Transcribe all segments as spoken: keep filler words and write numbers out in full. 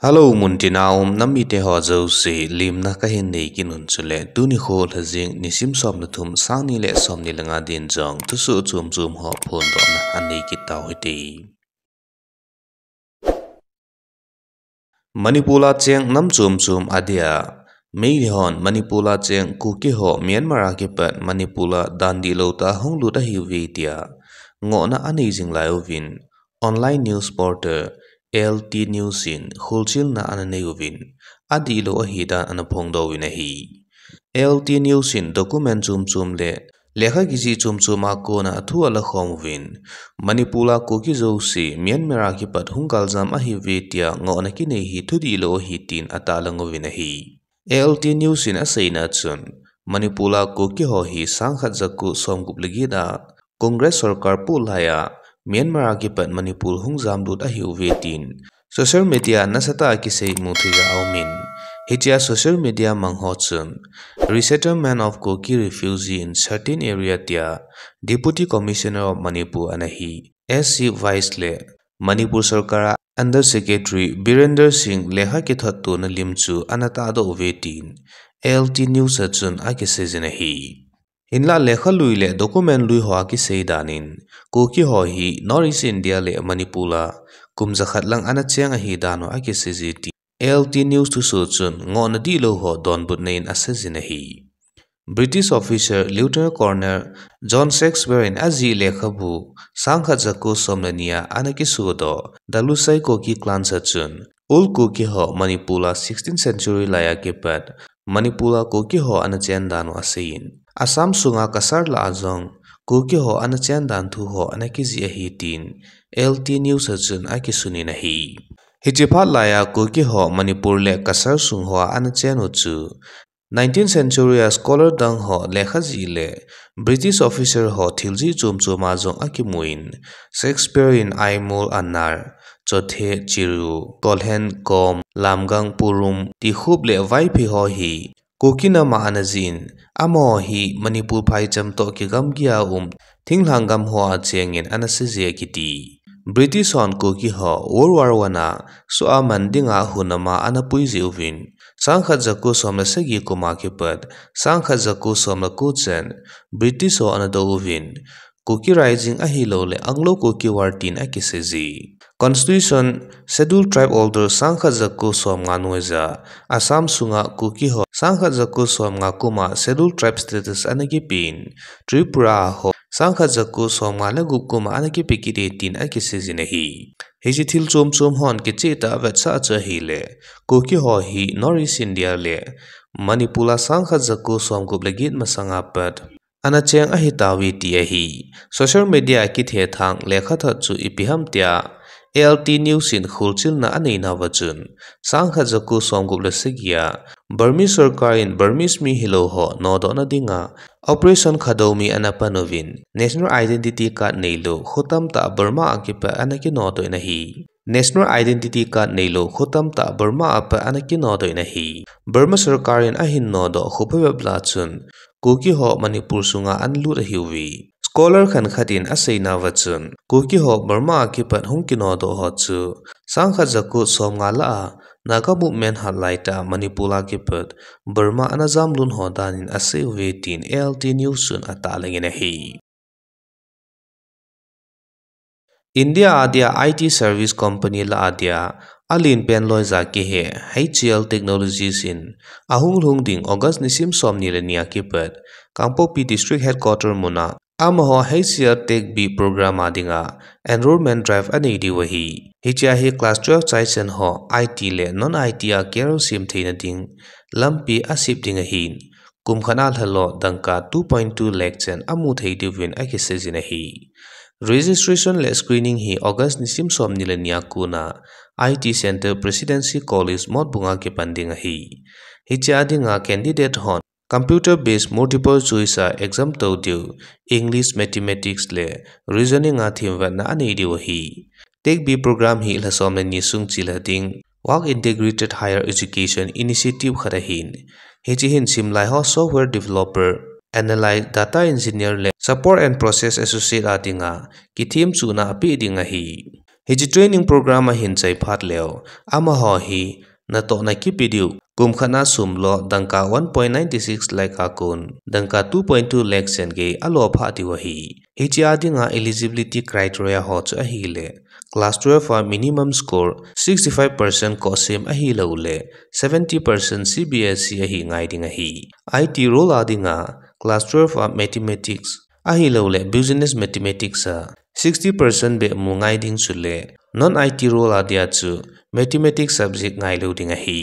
Hello, muntina um nam mite ho jouse, limna kahin nei kit un chule, tuni kho lhajing nisim som le thum, sang ni le som ni le nga din jong thusoh chom chom ho phondohna anei kit tau hite. Manipur a cheng nam chom chom adia, Meitei hon Manipur a cheng Kuki ho Myanmar a kipat Manipur a dan dihlou tah a hung lut ahiuve tia ngohna anei jing lai uvin, online news portal L T News in kholchilna ana nei uvin, adihlou ahi dan ana phongdoh uvin ahi. L T News in document chom chom le lekha kijih chom chom a kona athu ala khom uvin, Manipur a Kuki jouse Myanmar a kipat hung galjam ahiuve tia ngohna kinei hi thudihlou ahi tin atahlang uvin ahi. L T News in aseina chun, Manipur a Kuki ho hi sang khat jako som gup le get a Congress sorkar poh laiya Myanmar a kipat Manipur hung jamlut ahiuve tin social media nasatah a kisei mu thei a aumin, hichea social media mang ho chun Resettlement of Kuki Refugee in Certain Area tia Deputy Commissioner of Manipur ana hi S C Vyas le Manipur sorkar a Under Secretary Birender Singh lekha kithot tona lim chu ana tahdoh uve tin L T News a chun akisei jin ahi. Hinlah lekha lui le document lui ho a kisei danin, Kuki ho hi North East India le Manipur a kum jakhat lang ana cheng ahi dan u akisei ji ti L T News thusoh chun ngohna dihlou ho donbutna in asei jin ahi. British officer Lieutenant Colonel John Shakespeare in ajih lekhabu sang khat jako som le ni a ana kisodoh The Lushai Kuki Clans a chun, Old Kuki ho Manipur a sixteenth century laiya kipat Manipur a Kuki ho ana chen dan u aseiyin, Assam sunga Cachar lah a jong Kuki ho ana chen dan thu ho ana kijih ahi tin L T News a chun akisun in ahi. Hiche phat laiya Kuki ho Manipur le Cachar sung hoa ana chen u chu nineteenth century a scholar dang ho lekha jih le British officer ho thil jih chom chom a jong akimun, Shakespeare in Aimol, Anar, Chothe, Chiru, Kolhen, Kom, Lamgang, Purum, Tikhup le Vaiphei ho hi Kuki nam a ana jih in, amaho hi Manipur phaicham toh kigamgi a um thinglhang gam hoa chengin ana seije akiti. British hon Kuki ho World War One a soh a man dinga hunam a ana puiji uvin, sang khat jako som le sagi kum a kipat sang khat jako som le ko chan British ho ana dou uvin, Kuki Rising ahilou le Anglo Kuki War tin akiseiji. Constitution Scheduled Tribe Order sang khat jako som nga noiya Assam sunga Kuki ho sang khat jako som nga kum a Scheduled Tribe status ana kipen, Tripura ho sang khat jako som nga le gup kum a ana kipe kit e tin akiseijin ahi. Hiche thil chom chom hon kichehtah a vetsah chu ahile, Kuki ho hi North East India le Manipur a sang khat jako som gup le get masang a pat ana cheng ahitauve ti ahi. Social media a kithethang lekhathot chu ipi ham tia L T News in kholchilna anei nauva chun, sang khat jako som gup le sagi a Burmese sorkar in Burmese mi hilou ho nodohna dinga Operation Khadoumi ana pan uvin, National Identity Card neilou kho tamtah Burma a kipat ana kinodoh in ahi. National Identity Card neilou kho tamtah Burma a pat ana kinodoh in ahi. Burma sorkar in ahin nodoh kho phabep lah a chun, Kuki ho Manipur sunga ana lut ahiuve. Scholar khat khat in aseinauva chun, Kuki ho Burma a kipat hung kinodoh ho chu, sang khat jako som nga lah a, Naga movement hat laitah a Manipur a kipat Burma ana jamlut ho dan in asei uve tin L T News chun atahlang in ahi. India a dia I T service company lah a dia alen pen loija kihe H C L Technologies in ahung lhung ding August nisim somni le ni a kipat Kangpokpi District Headquarter mun a amaho H C L Tech Bee Program a dinga enrollment drive anei diu ahi. Hichea hi class twelve chaisan ho I T le non I T a career sem theina ding lampi asem ding ahin, kum khat a lhalo dangka two point two lakh chan amu thei diuvin akiseijin ahi. Registration le screening hi August nisim somni le ni a kona I T Center Presidency College Motbung a kipan ding ahi. Hichea dinga candidate hon computer based multiple choice a exam tou diu, English, Mathematics le Reasoning a themvetna anei diu ahi. Tech Bee Program hi lha som le ni sung chelha ding Work Integrated Higher Education Initiative khat ahin, hiche hin simlai ho software developer, analyst, data engineer le support and process associate a dinga kithem chuhna apeh ding ahi. Hiche training program ahin chai phat leu, amaho hi natohna kipe diu, kum khat na sum lo dangka one point nine six lakh a kon dangka two point two lakh chan gei alo phah diu ahi. Hiche a dinga eligibility criteria ho chu ahile, class twelve a minimum score sixty five percent kohsem ahilouleh seventy percent C B S E ahi ngai ding ahi. I T role a dinga class twelve a mathematics ahilouleh business mathematics a sixty percent beh mu ngai ding chule non I T role a dia chu mathematics subject ngai lou ding ahi.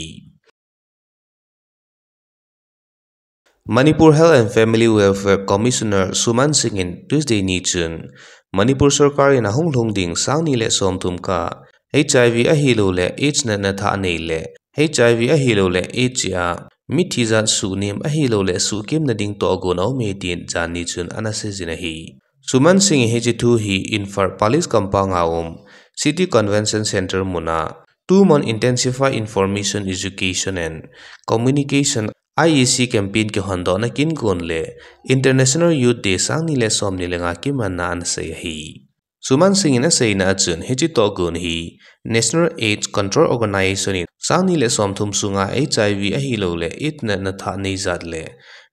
Manipur Health and Family Welfare Commissioner Suman Singh in Tuesday ni chun Manipur sorkar in ahung lhung ding sang ni le som thum kah H I V ahilouleh AIDS natna thah nei le H I V ahilouleh AIDS a mithi jat suhnem ahilouleh suhkimna ding tohgon aume tin jan ni chun ana seijin ahi. Suman Singh in hiche thu hi Imphal Police Compound a um City Convention Centre mun a two month Intensified Information Education and Communication I E C campaign kihondohna kin gon le International Youth Day sang ni le som ni le nga kimanna ana sei ahi. Suman Singh in aseina a chun hiche tohgon hi National AIDS Control Organization in sang ni le som thum sunga H I V ahilouleh AIDS natna thah nei jat le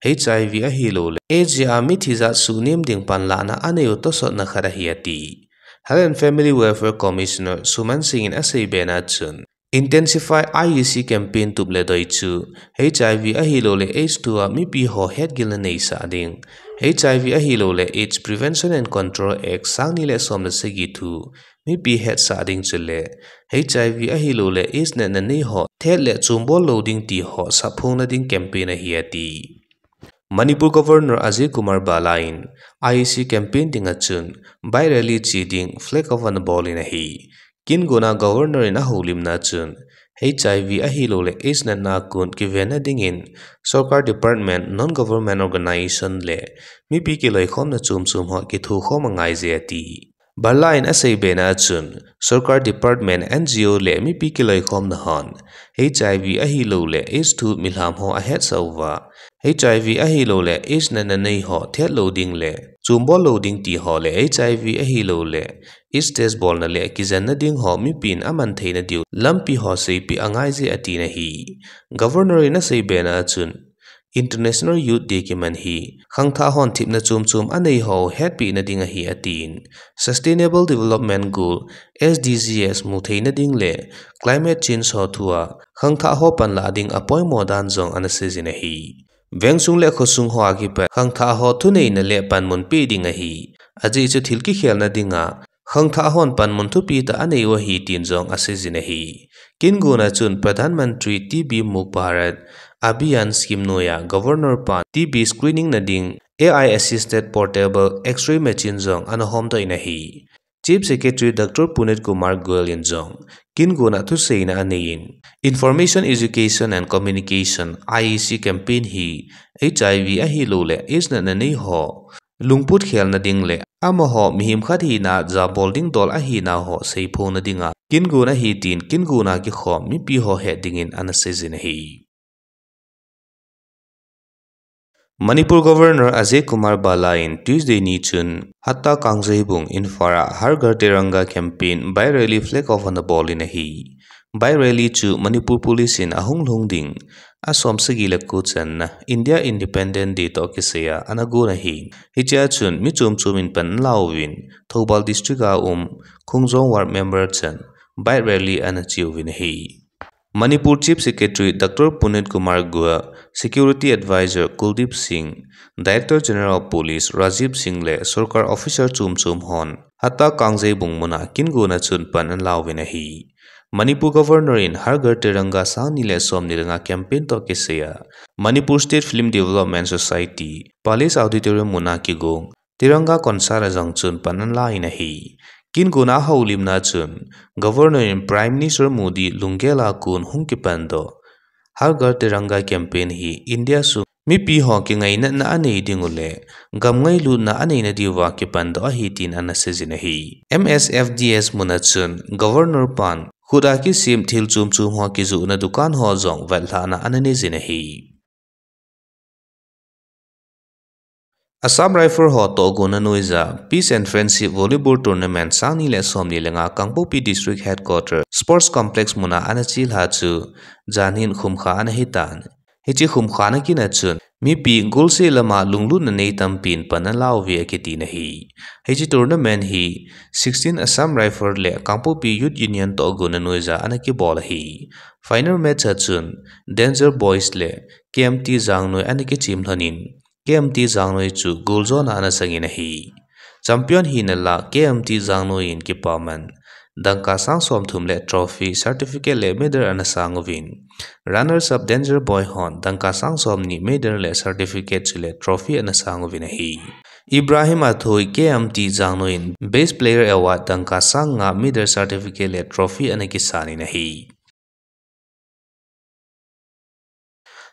H I V ahilouleh AIDS a mithi jat suhnem ding panlahna anei u tosotna khat ahi ati. Health and Family Welfare Commissioner Suman Singh in asei bena chun Intensify I E C campaign tup le doi chu H I V ahilouleh AIDS thu a mipi ho hetgilna neisah ding, H I V ahilouleh AIDS Prevention and Control Act sang ni le som le sagi thu mipi hetsah ding chule H I V ahilouleh AIDS natna nei ho thet le chumbol lou ding ti ho sapphongna ding campaign ahi ati. Manipur Governor Ajay Kumar Bhalla in I E C campaign dinga chun bike rally che ding flag off ana bol in ahi. Kin gona Governor in ahoulimna chun H I V ahilouleh AIDS natna kon kivenna dingin sorkar department, non-government organization le mipi kiloikhomna chomchom ho kithokhom angaije ati. Bhalla in asei bena chun sorkar department, N G O le mipi kiloikhomna hon H I V ahilouleh AIDS thu milham ho ahetsah uva H I V ahilouleh AIDS natna nei ho thet lou ding le chumbol lou ding ti ho le H I V ahilouleh AIDS test bolna le kijenna ding ho mipin aman theina diu lampi ho seipeh angaije atin ahi. Governor in asei bena chun International Youth Day kiman hi khangthah hon thepna chomchom anei ho hetpehna ding ahi atin, Sustainable Development Goal, S D Gs, mutheina ding le climate change ho thua khangthah ho panlah ding apoimo dan jong ana seijin ahi. Vengsung le khosung hoa kipat khangthah ho thuneina le panmun peh ding ahi. Ajeh chu thil kikhelna dinga khangthah hon panmun thupi tah anei u ahi tin jong aseijin ahi. Kin gona chun Pradhan Mantri T B Mukt Bharat Abhiyan scheme noiya Governor pan T B screening na ding A I assisted portable X-ray machine jong ana homdoh in ahi. Chief Secretary Doctor Puneet Kumar Goel in jong kin gona thuseina aneiyin, Information, Education and Communication, I E C campaign hi H I V ahilouleh AIDS natna nei ho lungput khelna ding le amaho mihem khat hina jabol ding dol ahina ho seiphongna dinga kin gona ahi tin kin gona kikhom mipi ho het dingin ana seijin ahi. Manipur Governor Ajay Kumar Bhalla in Tuesday ni chun Hatta Kangjeibung Imphal a Har Ghar Tiranga campaign bike rally flag off ana bol in ahi. Bike rally chu Manipur Police in ahung lhung ding asom sagi le ko channa India Independence Day toh kisaiya ana gon ahi. Hichea chun mi chomchom in pan anlauvin Thoubal District a um Khongjong Ward Member chan bike rally ana cheuvin ahi. Manipur Chief Secretary Doctor Puneet Kumar Goel, Security Advisor Kuldeep Singh, Director General of Police Rajiv Singh le sorkar officer chomchom hon Hatta Kangjeibung muna kin gona chun pan anlauvin ahi. Manipur Governor in Har Ghar Tiranga sang ni le som ni le nga campaign toh kisaiya Manipur State Film Development Society, Palace Auditorium muna kigong Tiranga concert a jong chun pan anla in ahi. Kin gona houlimna chun Governor in Prime Minister Modi lunggel a kon hung kipandoh Har Ghar Tiranga campaign hi India sung mipi ho kingainatna anei ding u le gam ngailutna aneina diuva kipandoh ahi tin ana seijin ahi. M S F D S muna chun Governor pan khut a kisem thil chomchom ho kijohna dukan ho jong vetlhahna ana neijin ahi. Assam Rifle ho tohgon anoija Peace and Friendship Volleyball Tournament sang ni le som ni le nga Kangpokpi District Headquarter Sports Complex muna ana chelha chu janhin khumkha ana hitan. Hiche khumkhana kin a chun mipi golseh lama lunglutna nei tampin pan ana lauve akiti ahi. Hiche tournament hi sixteen Assam Rifle le Kangpokpi Youth Union tohgon anoija ana kibol ahi. Final match a chun Danger Boys le K M T Jangnoi ana kichim lhonin, K M T Jangnoi chu goal jona ana sangin ahi. Champion hina lah K M T Jangnoi in kipaman dangka sang som thum le trophy, certificate le medal ana sang uvin, runners up Danger Boy hon dangka sang som ni medal le certificate chule trophy ana sang uvin ahi. Ibrahim Athui, K M T Jangnoi in Best Player Award dangka sang nga, medal, certificate le trophy ana kisanin ahi.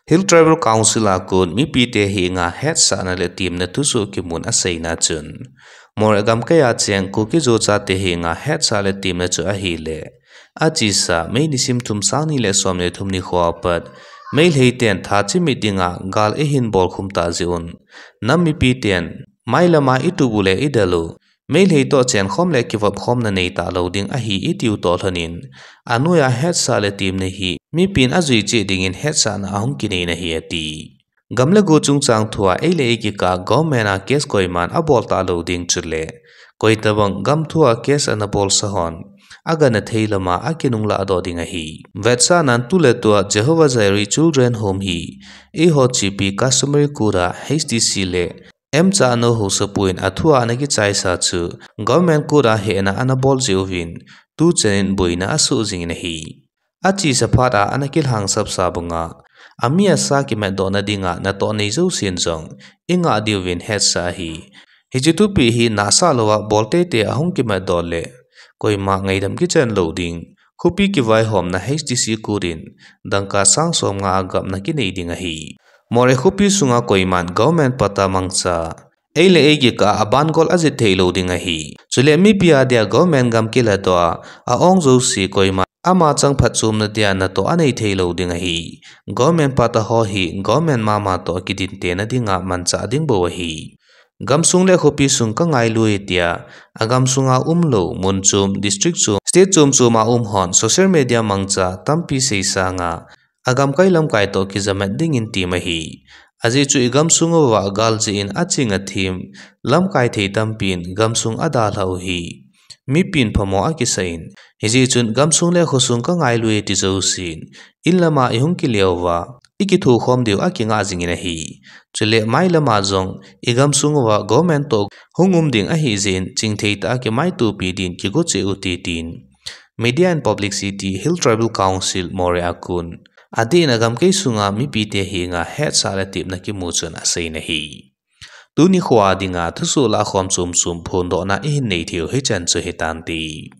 Hill Tribal Council a kon mipite henga hetsahna le temna thusoh kimun aseina chun, Moreh gamkai a cheng Kuki-Zo chate henga hetsah le temna chu ahile, achesa May nisim thum, sang ni le som le thum nikho apat Meitei ten tha chimit dinga gal eihin bolkhum tah jeh un, nam mipiten mailama itup u le idel u, Meitei toh chenkhom le kivopkhomna nei talou ding ahi itiu toh lhonin, anoiya hetsah le temna hi mipin ajui cheh dingin hetsahna ahung kineina ahi ati. Gam le go chungchang thua ei le ei kikah government a case koiman abol talou ding chule, koitabang gam thua case ana bolsa hon agana thei lama akinunglah doh ding ahi. Vetsahnan tu le tua Jehovah Jireh Children Home hi eiho chepi customary court a H D C le M Chahnou Haosapu in athua ana kichaisa chu government court a hehna ana bol jeh uvin tuchanin boina asoh jingin ahi. Achesa phat a ana kilhangsapsa banga, ami asa kimatdohna dinga natoh nei jousen jong ingah diuvin hetsah ahi. Hiche thupi hi nahsah louva bol teitei ahung kimatdoh le, koima ngaidam kichan lou ding, khopi kivaihomna H D C court in dangka sang som nga a gapna kinei ding ahi. Moreh khopi sunga koiman government patta mangcha ei le ei kikah a abangol ajih theilou ding ahi. Chule mipi a dia government gam kilhadoh a, a-ong jouse koiman ama chang phatchomna dia natoh anei theilou ding ahi. Government patta ho hi government mama toh kidintena dinga manchah ding bou ahi. Gamsung le khopi sung kangailui tia, agamsunga umlou, mun chom, district chom, state chom choma um hon social media mangcha tampi sei sanga, agamkai lamkai toh kijamat dingin tem ahi. Ajeh chu igamsung uva gal jeh in aching athem, lamkai thei tampin gamsung adalhah u hi mipin phamo akisah in, hijeh chun gamsung le khosung kangailui ti jousen, in lama ihung kile uva ikithokhom diu akingah jingin ahi. Chule mai lama jong igamsung uva government toh hung um ding ahijeh in chingthei tah a kimaitopi din kigo cheh u hite tin Media and Publicity, Hill Tribal Council Moreh a kon adeh in agamkai sunga mipite henga hetsah le temna kimu chun aseiyin ahi. Tuni khoa dinga thusoh lahkhom chomchom phondohna ihin nei theiu hichan chu hitante.